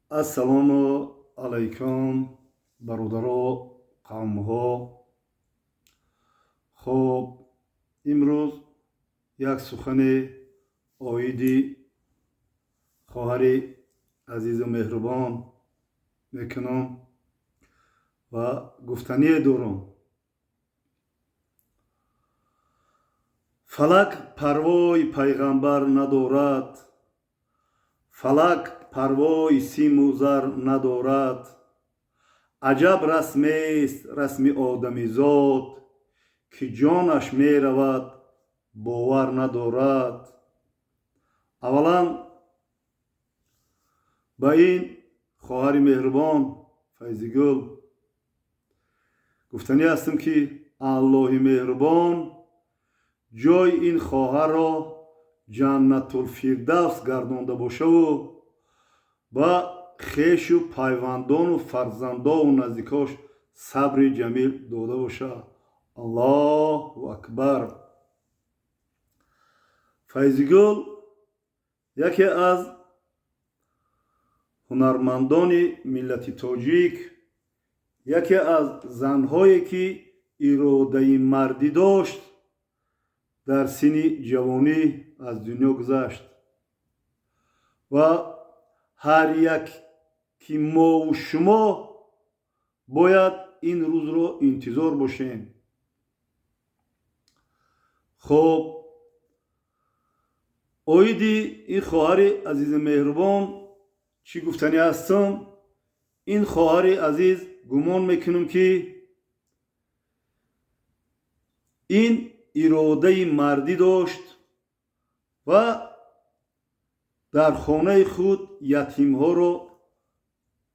Ассалому алайкум, бародаро, қавмҳо. Хуб, имрӯз як сухане оиди хоҳари азизу меҳрубон мекунам ва гуфтание дорам. Фалак парвои пайғамбар надорад, фалак парвои симу зар надорад. Аҷаб расмест расми одамизод, ки ҷонаш меравад, бовар надорад. Аввалан ба ин хоҳари меҳрубон Файзигул гуфтанӣ ҳастам, ки Аллоҳи меҳрубон ҷои ин хоҳарро Ҷаннатулфирдавс гардонда бошаву ба хешу пайвандону фарзандову наздикош сабри ҷамил дода бошад. Аллоҳу акбар. Файзигул яке аз ҳунармандони миллати тоҷик, яке аз занҳое, ки иродаи мардӣ дошт, дар синни ҷавонӣ аз дунё гузашт ва ҳар як ки мову шумо бояд ин рӯзро интизор бошем. Хуб, оиди ин хоҳари азизи меҳрубон чӣ гуфтанӣ ҳастам? Ин хоҳари азиз, гумон мекунам, ки ин иродаи мардӣ дошт ва дар хонаи худ ятимҳоро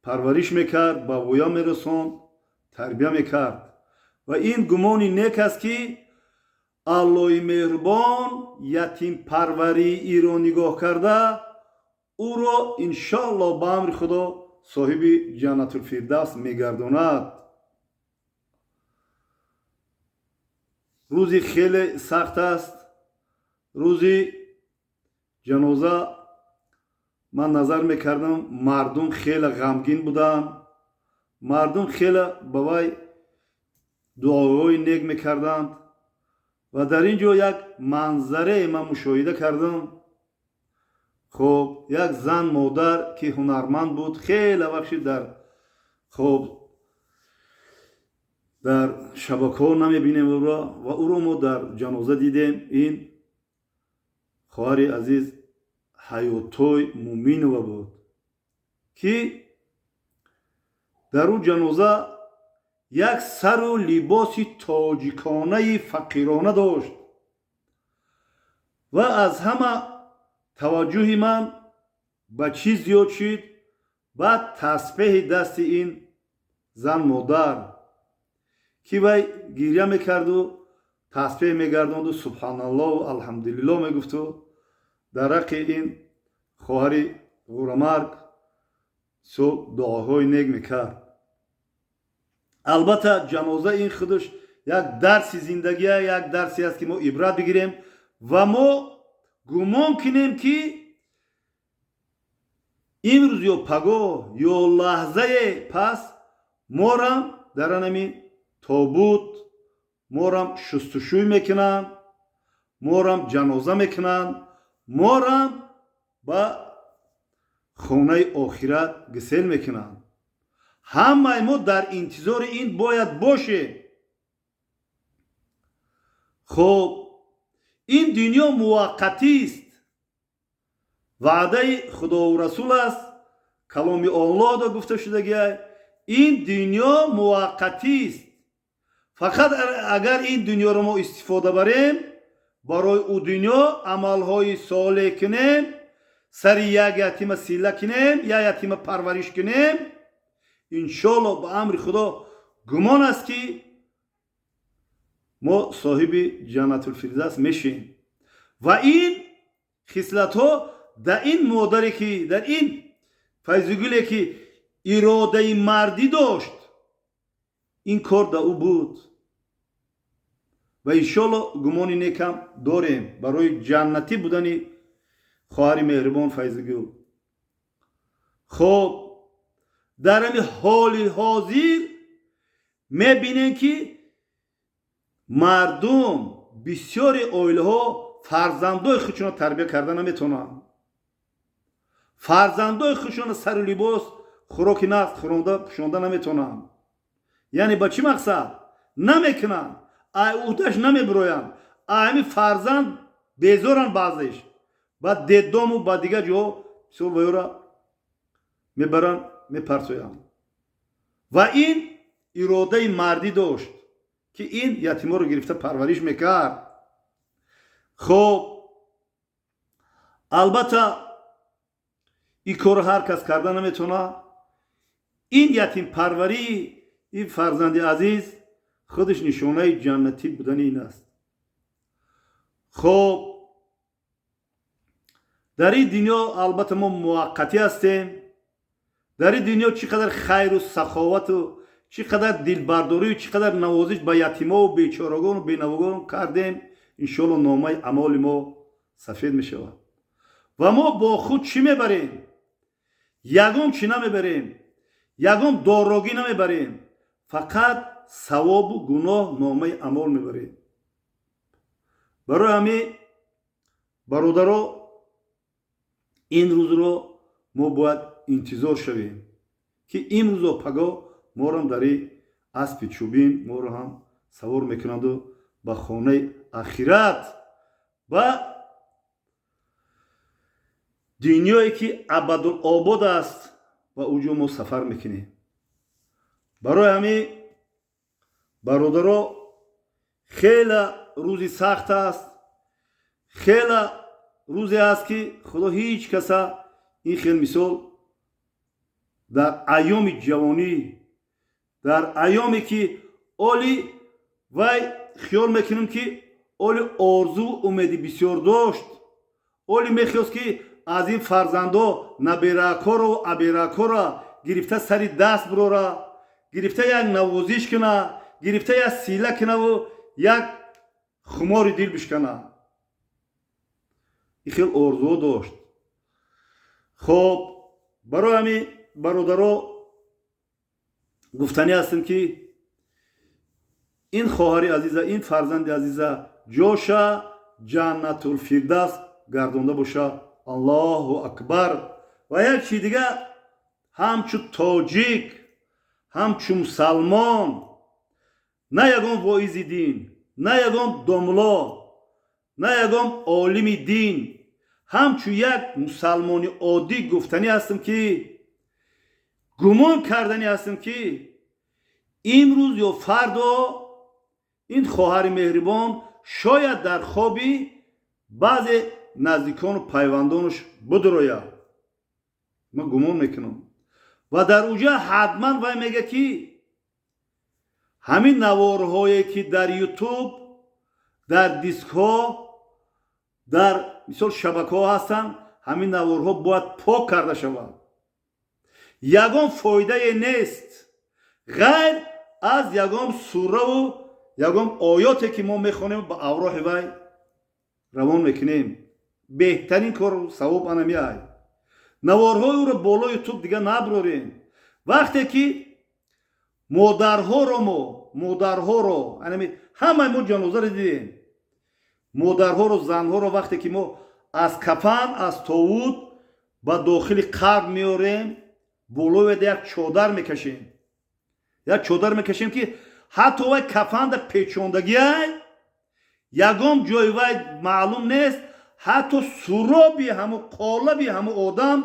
парвариш мекард, ба воя мерасонд, тарбия мекард. Ва ин гумони нек аст, ки Аллоҳи меҳрубон ятимпарварии иро нигоҳ карда, ӯро иншоаллоҳ ба амри Худо соҳиби Ҷаннатулфирдавс мегардонад. Рӯзи хеле сахт аст, рӯзи ҷаноза. Ман назар мекардам, мардум хеле ғамгин буданд, мардум хеле ба вай дуоҳои нек мекарданд. Ва дар ин ҷо як манзарае ман мушоҳида кардам. Хуб, як зан модар, ки ҳунарманд буд, хеле вақти дар, хуб, дар шабакаҳо намебинем ӯро ва ӯро мо дар ҷаноза дидем. Ин хоҳари азиз Ҳаётой Муминова буд, ки дар ӯ ҷаноза як сару либоси тоҷиконаи фақирона дошт ва аз ҳама таваҷҷӯҳи ман ба чӣ зиёд шид? Ба тасбеҳи дасти ин зан модар, ки вай гиря мекарду тасбеҳ мегардонду, субҳаналлоҳу алҳамдулиллоҳ мегуфту дар ҳаққи ин хоҳари ғурамарг со дуоҳои нек мекард. Албатта, ҷаноза ин худаш як дарси зиндагия, як дарсе аст, ки мо ибрат бигирем ва мо гумон кунем, ки имрӯз ё пагоҳ ё лаҳзае пас морам дар анами тобут, морам шустушӯй мекунанд, морам ҷаноза мекунанд, морам ба хонаи охират гисел мекунанд. Ҳамаи мо дар интизори ин бояд бошем. Хуб, ин дунё муваққатист, ваъдаи Худову Расул аст, каломи Оллоҳ да гуфта шудагиай. Ин дунё муваққатист. Фақат агар ин дунёро мо истифода барем, барои ӯ дунё амалҳои солеҳ кунем, сари як ятима силла кунем, як ятима парвариш кунем, иншоаллоҳ ба амри Худо гумон аст, ки мо соҳиби Ҷаннатулфирдавс мешем. Ва ин хислатҳо дар ин модаре, ки дар ин Файзигуле, ки иродаи мардӣ дошт, ин кор дар ӯ буд ва иншоаллоҳ гумони некам дорем барои ҷаннатӣ будани хоҳари меҳрубон Файзигул. Хуб. Дар ҳами ҳоли ҳозир мебинем, ки мардум, бисёри оилаҳо фарзандои худшонро тарбия карда наметавонанд, фарзандои худшонро сару либос, хӯроки нағз хӯронда, пӯшонда наметавонанд. Яъне ба чӣ мақсад намекунанд? Ай уҳдаш намебироянд, ами фарзанд безоранд. Баъзеш ба детдом у ба дигар ҷо бисёр ваёра мебаранд, мепартоянд. Ва ин иродаи мардӣ дошт, ки ин ятиморо гирифта парвариш мекард. Хоб, албатта, ин корро ҳар кас карда наметавонад. Ин ятимпарварии ин фарзанди азиз худаш нишонаи ҷаннатӣ будани ин аст. Хоб, дар ин дунё, албатта, мо муваққатӣ ҳастем. Дар ин дунё чӣ қадар хайру саховату, чӣ қадар дилбардорию, чӣ қадар навозиш ба ятимову бечорагону бенавогон кардем, иншоалло, номаи амоли мо сафед мешавад. Ва мо бо худ чӣ мебарем? Ягон чӣ намебарем, ягон дорогӣ намебарем, фақат савобу гуноҳ, номаи амол мебарем. Барои ҳамин, бародаро, ин рӯзро мо бояд интизор шавем, ки имрӯзо пагоҳ морам дар ин аспи чӯбин моро ҳам савор мекунанду ба хонаи ахират, ба дунёе ки абадулобод аст, ба уҷо мо сафар мекунем. Барои ҳамин, бародаро, хеле рӯзи сахт аст, хеле рӯзе аст, ки Худо ҳеҷ каса ин хел мисол дар айёми ҷавонӣ, дар айёме ки оли вай хиёл мекунем, ки оли орзу умеди бисёр дошт, оли мехост, ки аз ин фарзандо наберакоро, аберакоро гирифта сари даст бирора, гирифта як навозиш куна, гирифта як сила кунаву як хумори дил бишкана. Ин хел орзуҳо дошт. Хоб, барои ҳамин, бародаро, гуфтанӣ ҳастем, ки ин хоҳари азиза, ин фарзанди азиза ҷоша Ҷаннатулфирдавс гардонда боша. Аллоҳу акбар! Ва як чи дига, ҳамчу тоҷик, ҳамчу мусалмон, на ягон воизи дин, на ягон домло, на ягон олими дин, ҳамчу як мусалмони оддӣ гуфтанӣ ҳастам, ки гумон карданӣ ҳастам, ки имрӯз ё фардо ин хоҳари меҳрибон шояд дар хоби баъзе наздикону пайвандонаш бидурояд. Ман гумон мекунам, ва дар уҷа ҳатман вай мега, ки ҳамин наворҳое, ки дар Ютуб, дар дискҳо, дар мисол шабакаҳо ҳастанд, ҳамин наворҳо бояд пок карда шаванд. Ягон фоидае нест, ғайр аз ягон сураву ягон оёте, ки мо мехонем, ба авроҳи вай равон мекунем. Беҳтарин кору савоб анамиай. Наворҳои ӯро болои Ютуб дига наброрем. Вақте ки модарҳоро, мо модарҳоро, анами ҳамаи мо ҷанозаро дидем, модарҳоро, занҳоро вақте ки мо аз кафан, аз тобут ба дохили қабр меорем, болои як чодар мекашем, як чодар мекашем, ки ҳатто вай кафанда печондагиай, ягон ҷои вай маълум нест. Ҳатто суроби ҳаму қолаби ҳаму одам,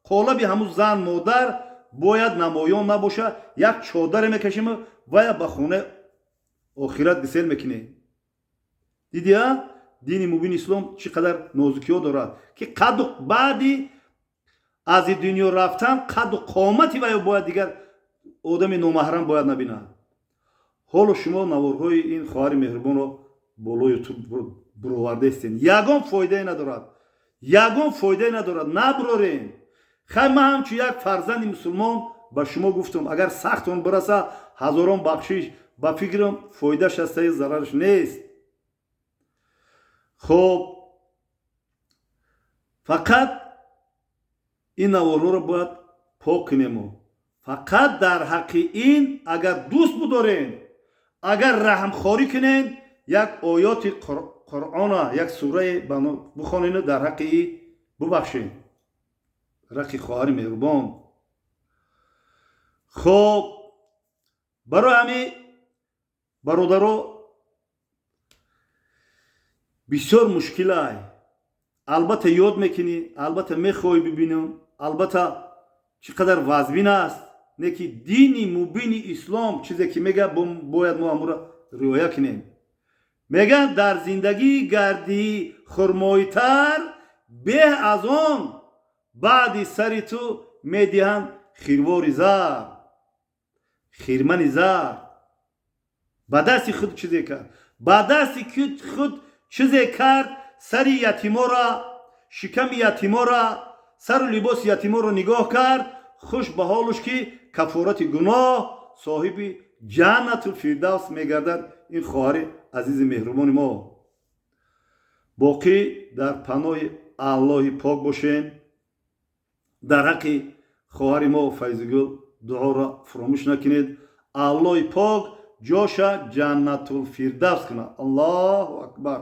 қолаби ҳаму зан, модар бояд намоён набошад. Як чодаре мекашем, вая ба хонаи охират гисел мекунем. Дидия, дини мубини ислом чӣ қадар нозукиҳо дорад, ки қадду баъди аз ин дунё рафтан қадду қомати ваё бояд дигар одами номаҳрам бояд набинад. Ҳоло шумо наворҳои ин хоҳари меҳрубонро болои Ютуб буровардаистен. Ягон фоидае надорад, ягон фоидае надорад, наброрем. Хай, ман ҳамчун як фарзанди мусулмон ба шумо гуфтам. Агар сахтон бираса, ҳазорон бахшиш. Ба фикрам, фоидааш ҳастаи, зарараш нест. Хоб, фақат ин наворҳоро бояд пок кунему. Фақат дар ҳаққи ин агар дӯст будорен, агар раҳмхорӣ кунен, як оёти Қуръона, як сурае бихонену дар ҳаққи и бубахшен, ҳаққи хоҳари меҳрубон. Хоб, барои ҳамин, бародаро, бисёр мушкилай. Албатта, ёд мекунӣ, албатта, мехоҳӣ бибинам, албатта, чӣ қадар вазбин аст. Не ки дини мубини ислом чизе ки мега, бояд мо амура риоя кунем. Мегӯянд, дар зиндагӣ гардӣ хурмоитар, беҳ аз он баъди сари ту медиҳанд хирвори зар, хирмани зар. Ба дасти худ чизе кард, ба дасти худ чизе кард, сари ятимора, шиками ятимора, сару либоси ятиморо нигоҳ кард. Хуш ба ҳолуш, ки кафорати гуноҳ соҳиби Ҷаннату Фирдавс мегардад ин хоҳари азизи меҳрубони мо. Боқӣ дар паноҳи Аллоҳи пок бошем. Дар ҳаққи хоҳари мо Файзигул дуоро фуромӯш накунед. Аллоҳи пок ҷоша Ҷаннатулфирдавс кунад. Аллоҳу акбар.